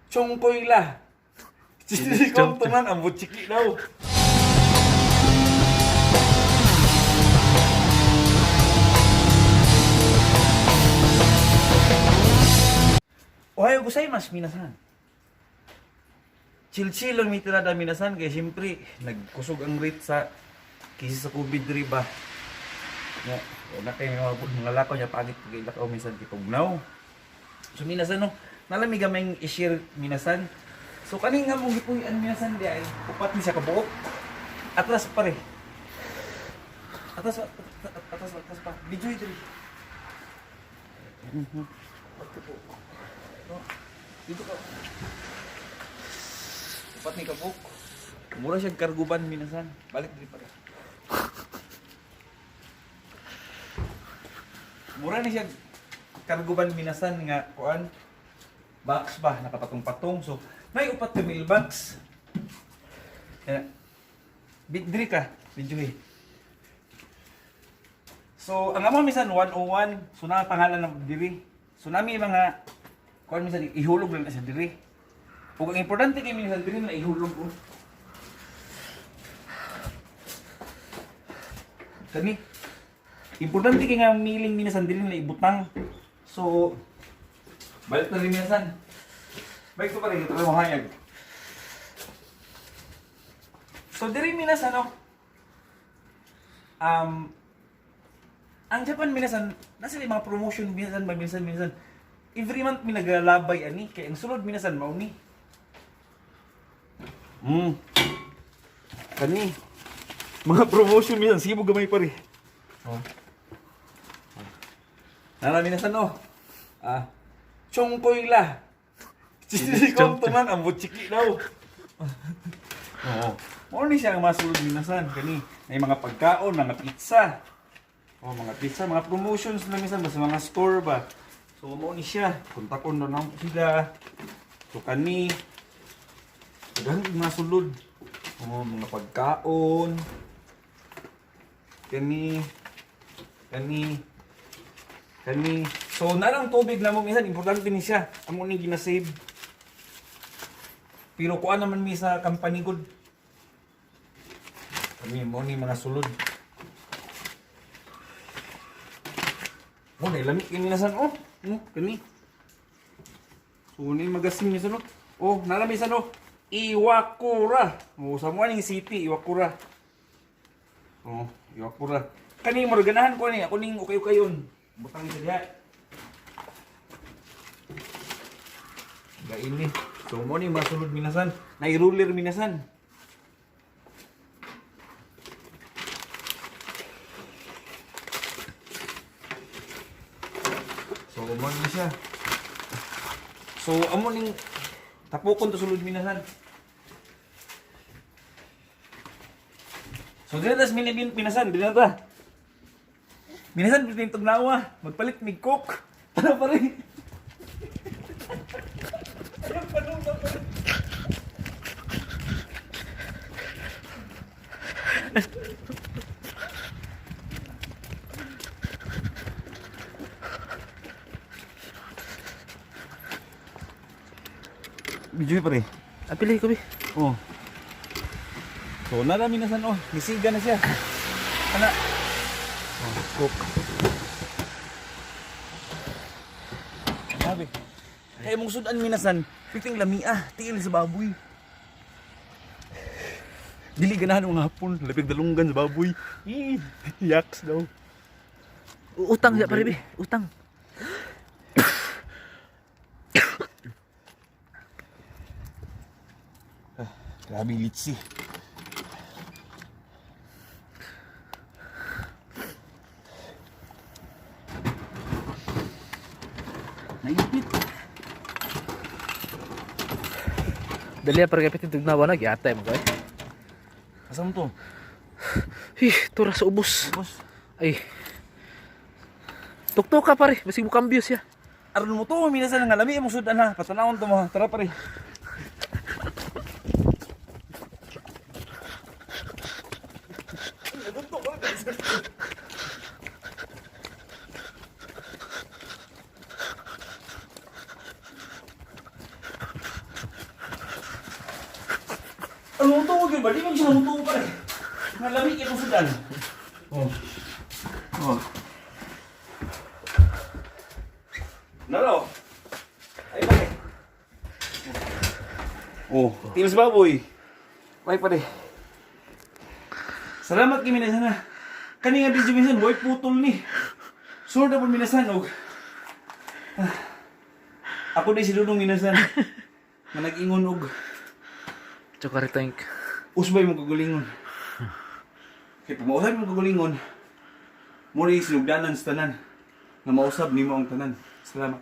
Chongkoy la. Chichikong tumang ang butchiki daw. Ohayo gozaimasu, minasan. Chill-chill lang mi tirada, minasan, kay siyempre nagkusog ang rate sa kaysa sa COVID diri ba. Nga, na kay mga lakaw niya pagit pag ilakaw minsan kitugnaw. So minasan no, nalami gamay i-share, minasan. So kani nga mong gipuy-an, minasan, di ay upat ni siya kabuok. Atras pare. Atras atras atras pa. Video diri. No, dito ka. Upat ni kabuk. Mura siya karguban, minasan. Balik diri pare. Mura ni siya karguban, minasan, nga kuan box ba nakapatong-patong. So may upat ka mailbox. Kaya big diri ka video eh. So ang amo minsan 101, so na pangalan ng diri. So nami mga kuan minsan ihulog lang na siya diri. Ug ang importante kay minsan diri na ihulog ko. Kani importante kay nga miling minsan diri na ibutang. So balik na rin minsan. Balik ko pa rin ito mo hayag. So diri minasan no. Ang Japan minasan nasa yung mga promotion minsan ba minsan minsan every month mi nagalabay ani kay ang sulod minasan mao ni. Kani mga promotion minsan sibo gamay pare. Oh. Nara minasan oh. Ah. Chongkoy la. Chichikong tumang ang butchiki daw. Oo. Mao ni siya ang masulod minasan kani. May mga pagkaon, mga pizza. Oh, mga pizza, mga promotions na minsan ba sa mga store ba. So mao ni siya. Kontakon na lang sila. So kani daghan kay mga sulod. Oh, mga pagkaon. Kani kani kani. So narang tubig na mo minsan importante ni siya. Amo ni gina-save. Pero kuan naman mi sa company good. Kami mo ni mga sulod. Oh, nailamig kini nasan oh. Oh, kani. So ni magasin ni sulod. Oh, nalami sa no. Iwakura. Oh, sa mo ning city Iwakura. Oh, Iwakura. Kani mo ganahan ko ni ako ning ukay-ukayon. Butang sa diha. Gaini. So mo ni masulod minasan. Nai-ruler minasan. So mo ni siya. So amo ning tapokon to sulod minasan. So dili tas minibin minasan, dili na ta. Minasan bitin tugnawa, magpalit mig coke. Tara pare. Ayun, panungga, pare. Video pare. Apili ko bi. Oh. So, narami na san oh. Misiga na siya. Ana. Oh, cook. Sabi. Kaya mong sudan minasan, piting lamia, tiil sa baboy. Dili ganahan mga hapon, labig dalunggan sa baboy. Ih, yaks daw. Utang siya pare bi. Utang. Grabe litsi. Naipit. Dali pare kay pitin tugnawa na giatay mo kay. Asa mo to? Hi, tura sa ubos. Boss. Ay. Tuktok ka pare, basig mo kambyo siya. Aron mo to, minasan nga lami imong sudan ha. Patanawon to mo. Tara pare. mutuo gyud ba? Di man siya mutuo pare. Nga lami kay itong sudan. Oh. Oh. Naro. Ay pare. Oh, tilos baboy. Ay pare. Salamat kay minasan na. Kani nga video minsan, boy putol ni. Sure na po minasan og. Ah. Ako di si Dudong minasan. Nga nag-ingon og Chukari tank. usbay mo kagalingon. Kay pag mausab mo kagalingon, mo rin sinugdanan sa tanan. Nga mausab nimo ang tanan. Salamat.